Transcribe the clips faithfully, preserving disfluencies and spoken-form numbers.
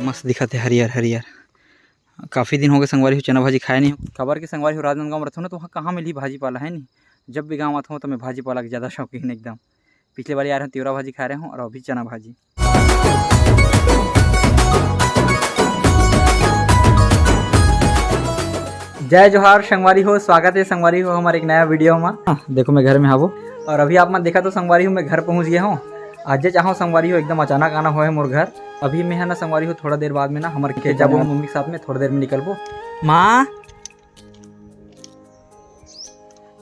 मस्त दिखत हे, हरियर हरियर। काफ़ी दिन हो गए संगवारी हो, चना भाजी खाए नहीं हो। काबर के संगवारी हो, राजनांदगांव में रथों ना, तो वहाँ कहाँ मिलही भाजी पाला, है नहीं? जब भी गाँव आथों तो मैं भाजी पाला के ज़्यादा शौकीन एकदम। पिछले बारी आ रहे हूँ, तिवरा भाजी खा रहे हूँ और अभी चना भाजी। जय जोहार संगवारी हो, स्वागत है संगवारी हो हमारे एक नया वीडियो में। हाँ, देखो मैं घर में हावो और अभी आप मन देखा तो संगवारी हो, मैं घर पहुँच गया हूँ। आज जे चाहो संगवारी हो, एकदम अचानक आना होए मोर घर। अभी मैं है ना संगवारी हो, थोड़ा देर बाद में ना हमर खेत जाबो, मम्मी के साथ में थोड़ा देर में निकलबो। माँ,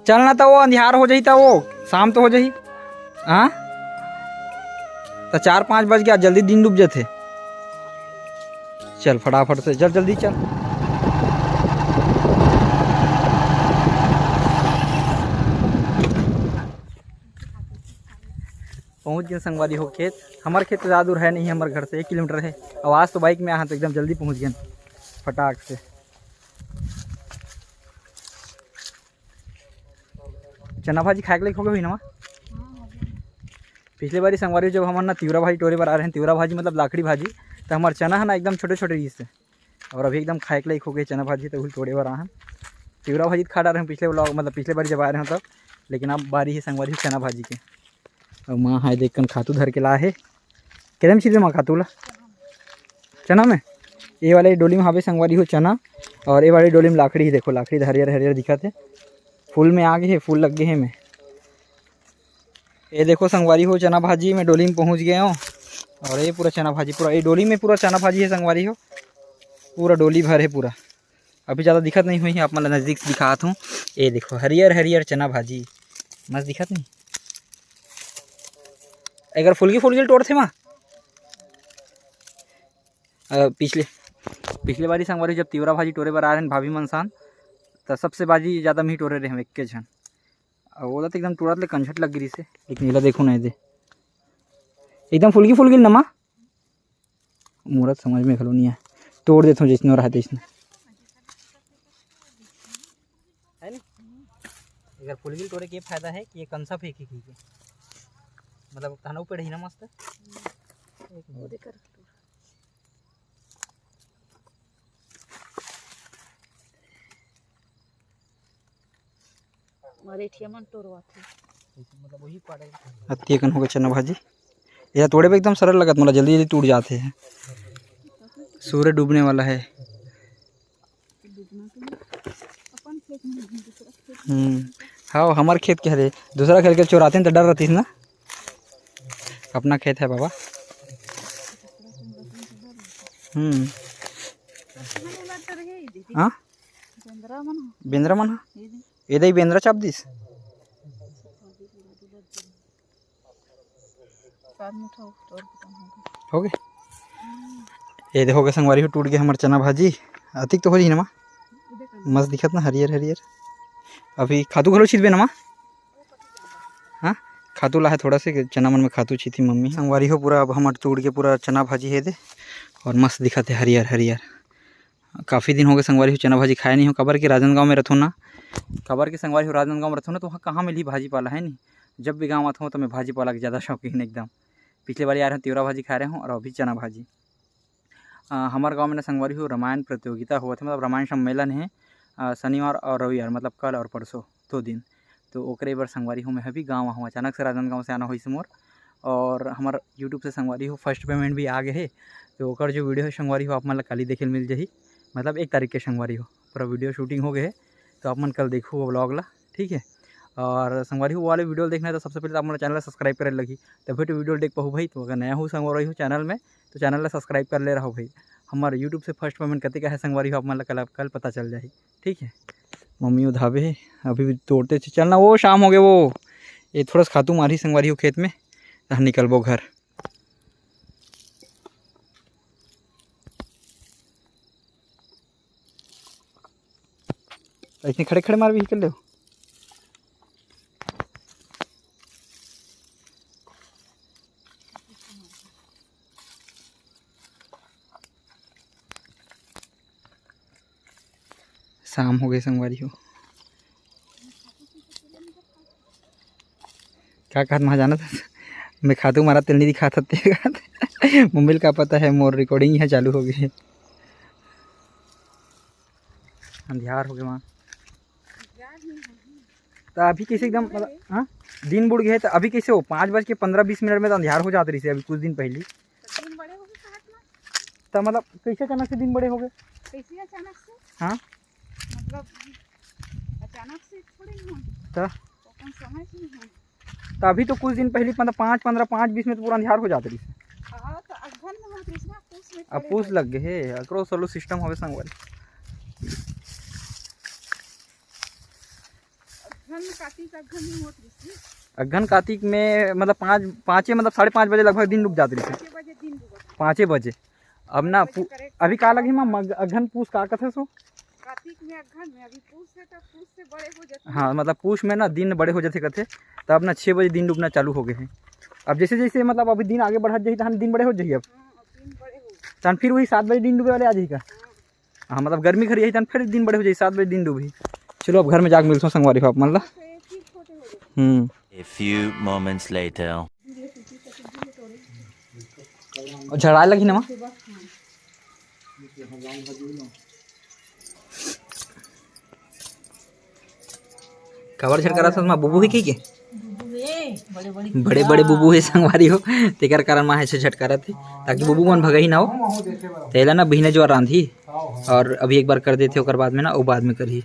चल ना, त वो अंधियार हो जाही, त वो शाम तो हो जाही। हाँ, त चार पाँच बज गया, जल्दी दिन डूब जाथे। चल फटाफट से, चल जल्दी चल। पहुँच गए संगवारी हो खेत। हमार खेत तो ज़्यादा दूर है नहीं, हमारे घर से एक किलोमीटर है। अब आज तो बाइक में आहा, तो एकदम जल्दी पहुँच गए फटाक से। चना भाजी खाए के लायक हो गए हुई ना माँ? पिछले बारी संगवारी जब हमन ना तिवरा भाजी टोरे बर आ रहे हैं, तिवरा भाजी मतलब लाकड़ी भाजी, तो हमार चना है ना एकदम छोटे छोटे रहिस हे, और अभी एकदम खाए के लायक हो गए चना भाजी, तो उही टोरे बर आ हन। तिवरा भाजी तो खा डारे हैं पिछले व्लॉग, मतलब पिछले बारी जब आए रहे हैं तब, लेकिन अब बारी है संगवारी चना भाजी के। और माँ हाय देख कन खातू धर के ला हे। केदम छिटबे माँ खातू ला? चना में। ये वाले डोली में हावे संगवारी हो चना, और ये वाले डोली में लाकड़ी ही। देखो लाकड़ी हरियर हरियर दिखत हे, फूल में आ गए हे, फूल लग गए हे में। ये देखो संगवारी हो, चना भाजी में डोली में पहुँच गए हो। और ये पूरा चना भाजी, पूरा ये डोली में पूरा चना भाजी है संगवारी हो, पूरा डोली भर है पूरा। अभी ज़्यादा दिखत नहीं हुई है, आप मन ला नजदीक से दिखात हूँ। ये देखो हरियर हरियर चना भाजी, मस्त दिखत नहीं? अगर फुलगी फुलगी टोरथे माँ। अ, पिछले पिछले बारी संगवारी जब तिवरा भाजी टोरे बर आ रहे हैं भाभी मन सान, त सबसे भाजी ज़्यादा मी टोरे रहे हम एक के झन। अउ ओला तो एकदम टोरत ले कंझट लग गिरी से, लेकिन एला देखो ना, ये दे एकदम फुलगी फुलगी नमा। मोरा तो समझ में घलो नहीं आए, टोर देथों जैसनो रहे तैसनो। है नी? एकर फुलगिल टोरे के फायदा है कि ये कंसा फेंकी की के। मतलब तहना ऊपर ही ना मस्त। एक वो देकर। अरे एठिया मन टोरवाथे। मतलब वही पाड़े। अति अकन हो गए चना भाजी। यह तोड़े में एकदम सरल लगत, मतलब जल्दी जल्दी टूट जाते हैं। सूरज डूबने वाला है। हम्म। हाँ, हमार खेत के हरे, दूसरा खेत के चोराते हैं तो डर रहती है ना। अपना खेत है बाबा। हम्म। हाँ, बेंदरा मन। ये दे बेंदरा चाप दिस। हो गए। ये देखो के संगवारी हो, टूट गए हमार चना भाजी। अतिक तो हो रही ना माँ, मस्त दिखत ना, हरियर हरियर। अभी खातू घलो छिटबे ना माँ? हाँ, खातू ला है थोड़ा से, चना मन में खातू छिटी मम्मी। संगवारी हो, पूरा अब हमार टूट के पूरा चना भाजी है दे, और मस्त दिखत है हरियर हरियर। काफ़ी दिन हो गए संगवारी हो, चना भाजी खाए नहीं हो, काबर के राजनांदगांव में रथों ना। काबर के संगवारी हो, राजनांदगांव में रथों ना, तो वहाँ कहाँ मिलही भाजी पाला, है नहीं? जब भी गाँव आथों तो मैं भाजी पाला के ज़्यादा शौकीन एकदम। पिछले बार आ रहे हूँ, तिवरा भाजी खा रहे हूँ और अभी चना भाजी। अ, हमार गाँव में ना संगवारी हो, रामायण प्रतियोगिता होवत हे, मतलब रामायण सम्मेलन है, अ, शनिवार और रविवार, मतलब कल और परसों दो दिन। तो ओकरे बर संगवारी हो, मैं अभी गाँव आहूँ, अचानक से राजनांदगांव से आना होइस मोर। और हमार YouTube से संगवारी हो, फर्स्ट पेमेंट भी आ गए है। तो ओकर जो वीडियो है संगवारी हो, आप मन ला कल ही देखे ल मिल जाही, मतलब एक तारीख के संगवारी हो, पूरा वीडियो शूटिंग हो गए है। तो आप मन कल देखो वो व्लॉग ला, ठीक है। और संगवारी हो, वो वाले वीडियो देखना है तो सबसे पहले तो आप मन चैनल ला सब्सक्राइब करे लगही, तभी तो वीडियो देख पाहू भाई। तो अगर नया हो संगवारी हो चैनल में, तो चैनल ला सब्सक्राइब कर ले रहो भाई। हमारे YouTube से फर्स्ट पेमेंट कते का है संगवारी हो, आप मन ला कल, कल पता चल जाही, ठीक है। मम्मी उधाबे है, अभी भी तोड़ते थे। चलना, वो शाम हो गए, वो ये थोड़ा सा खातू मारही संगवारी हो खेत में, तहाँ निकलबो घर। ऐसे खड़े खड़े मार भी कर ले। शाम हो गए संगवारी हो। का कहत महा जाना था? मैं खातू मारा तेल नहीं दिखाता तेरे। मम्मी ल का पता है मोर recording यहाँ चालू हो गई है। अंधियार हो गए वहाँ। तो अभी कैसे एकदम मतलब, हाँ, दिन बुड़ गए है तो अभी कैसे हो? पाँच बज के पन्द्रह बीस मिनट में तो अंधियार हो जात रही है अभी कुछ दिन पहले। तो दिन बड़े हो गए कहत ना। तो मतलब कैसे अचानक से दिन बड़े हो गए? कैसे अचानक से? हाँ। मतलब अचानक से थोड़ी ना। तो? तो अपन समझ नहीं है। तो अभी तो कुछ दिन पहले मतलब पाँच पन्द्रह, पाँच बीस में तो पूरा अंधियार हो जात रही। हाँ, तो अगहन में होत रहिस ना, पूस में अब थोड़े पूस होत। लग गए है, अकरो सोलर सिस्टम हवे संगवारी। अगहन में, कातिक अगहन में होत रहिस। अगहन कातिक में मतलब पाँच, पाँचे मतलब साढ़े पाँच बजे लगभग दिन डूब जात रहिस। पाँचे बजे दिन डूबत। पाँचे बजे। अब ना पाँचे बजे पू-, correct। अभी का लगी माँ, मग-, अगहन पूस का कथे सो? कातिक में अगहन में, अभी पूस से तो पूस से बड़े हो जाते हैं। हाँ, मतलब पूस में ना दिन बड़े हो जाते कथे, तब ना छः बजे दिन डूबना चालू हो गए हैं। अब जैसे जैसे मतलब अभी दिन आगे बढ़त जाही, तहन दिन बड़े हो जाही अब। हाँ, अब दिन बड़े हो। तहन फिर वही सात बजे दिन डूबे वाले आ जाही का? हाँ। हाँ, मतलब गर्मी घर यही, तहन फिर दिन बड़े हो जाही, सात बजे दिन डूबही। चलो अब घर में जाके मिलथों संगवारी हो आप मन ला। तो ये फिर छोटे हो गए। हम्म। A few moments later. और झड़ाए लगी ना माँ? काबर झटकारत हस माँ, बुबू हे कहिके? बुबू हे, बड़े बड़े बड़े बड़े बुबू हे संगवारी हो, तेकर कारण माँ ऐसे झटकारत हे, ताकि बुबू मन भगही ना हो। तेला ना बिहने जुआर रांधही, और अभी एक बार कर देथे, ओकर बाद में ना, वो बाद में करही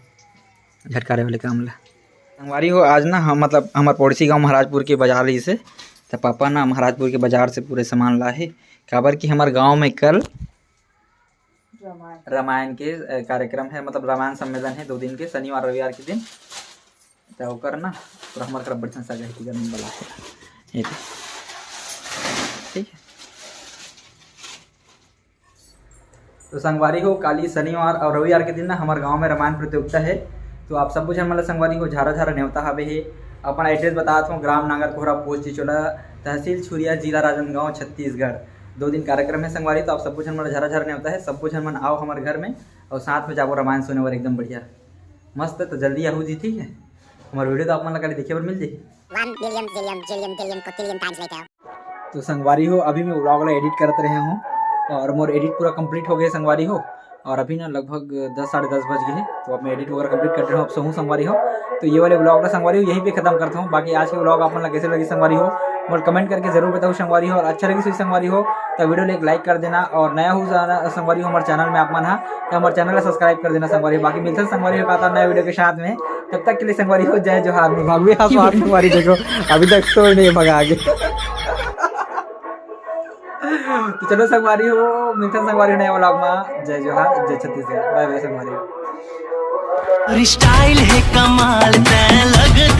झटकारे वाले काम ला। संगवारी हो, आज ना हम, मतलब, हमर पड़ोसी गांव महाराजपुर के बाजार रहिस हे, त पापा ना महाराजपुर के बाजार से पूरे सामान लाए हे, काबर कि हमर गांव में कल रामायण। रामायण के, अ, कार्यक्रम है, मतलब रामायण सम्मेलन है दो दिन के, शनिवार रविवार के दिन। तो ओकर ना पूरा हमर करा बढ़िया सजा है, टीका नंबर ला के। ये दे। ठीक है। तो संगवारी हो, काली शनिवार और रविवार के दिन ना हमर गांव में रामायण प्रतियोगिता है। तो आप सबो झन मन ला संगवारी हो झारा झारा नेवता हावे हे। अपन एड्रेस बतात हूँ, ग्राम नांगर कोहरा, पोस्ट चिचोला, तहसील छुरिया, जिला राजनांदगांव, छत्तीसगढ़। दो दिन कार्यक्रम है संगवारी, तो आप सबो झन मन ला झारा झारा नेवता है, सबो झन मन आओ हमर घर में और साथ में जाबो रामायण सुने बर, एकदम बढ़िया मस्त। तो जल्दी आहू जी, ठीक है, हमर वीडियो तो आप मन ला काली देखे बर मिल जाही। One billion, zillion, jillion, billion, quadrillion times later. तो संगवारी हो, अभी मैं व्लॉग ला एडिट करत रहे हूँ और मोर एडिट पूरा कंप्लीट हो गया संगवारी हो, और अभी ना लगभग दस, साढ़े दस बज गए हैं। तो अब मैं एडिट वगैरह कंप्लीट कर रहा हूँ, अब सोहूँ संगवारी हो। तो ये वाले व्लॉग ला संगवारी हो यहीं पे खत्म करता हूँ। बाकी आज के व्लॉग आप मन ला कैसे लगी संगवारी हो, मोर कमेंट करके जरूर बताओ संगवारी हो, और अच्छा लगी सोई संगवारी हो तो वीडियो ला एक लाइक कर देना, और नया हो जाना संगवारी हो हमारे चैनल में आप मन हा, तो हमारे चैनल ला सब्सक्राइब कर देना संगवारी हो। बाकी मिलते हैं संगवारी हो का नया वीडियो के साथ में, तब तक के लिए संगवारी हो जय जोहार। मैं भागवे हाथ मार संगवारी, देखो अभी तक सोए नहीं भगा आगे। तो चलो संगवारी हो, मिलते हैं संगवारी हो नया व्लॉग में। जय जोहार, जय छत्तीसगढ़, बाय बाय संगवारी हो। और स्टाइल है कमाल, तै लग